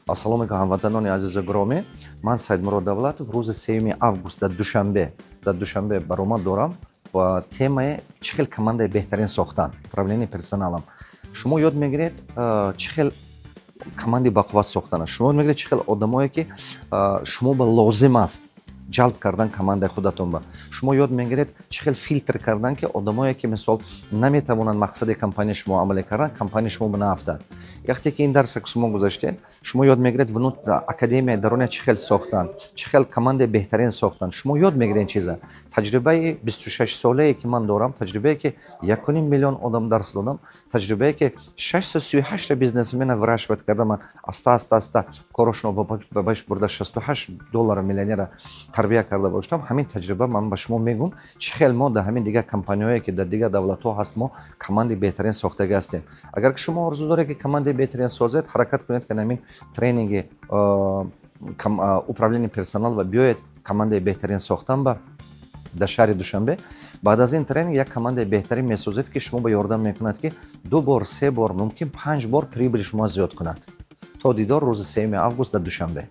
Ассалому алайкум, ҳамватанони азизу гиромӣ! Ман Саидмурод Давлатов рӯзи 3 август дар Душанбе баромад дорам ба темаи чӣ хел командаи беҳтарин сохтан, управление персоналом. Шумо ёд мегиред, чӣ хел командаи бақувват сохтана. Шумо ёд мегиред, чӣ хел одамое, ки шумо ба лозим аст, ҷалб кардан командаи худатон ба. Шумо ёд мегиред, чӣ хел филтр кардан, ки одамое, ки, мисол, наметавонанд мақсади компанияи шумо амалӣ кардан, компанияи шумо ба наафтад. Вақте ки ин дарса шумо гузаштед, шумо ёд мегиред академияи даруния чӣ хел сохтан, чӣ хел командаи беҳтарин сохтан. Шумо ёд мегиред ин чиза. Таҷрибаи 26 солае, ки ман дорам, таҷрибае, ки 1,5 миллион одам дарс додам, таҷрибае, ки 638-та бизнесмена выращивать кардам, ман аста аста аста корошонро ба пеш бурда, 68 доллара миллионера тарбия карда бошам. Ҳамин таҷриба ман ба шумо мегӯм, чӣ хел мо дар ҳамин дигар компанияҳое, ки дар дигар давлатҳо ҳаст, мо командаи беҳтарин сохтагӣ ҳастем. Агар ки шумо орзу доред, ки командаи беҳтарин созед, ҳаракат кунед, ки ҳамин тренинги управление персонал ва биёед командаи беҳтарин сохтан ба дар шаҳри Душанбе. Баъд аз ин тренинг як командаи беҳтарин месозед, ки шумо ба ёрдам мекунад, ки ду бор, се бор, мумкин панҷ бор прибыли шумо зиёд кунад. То дидор рӯзи 3 август дар Душанбе.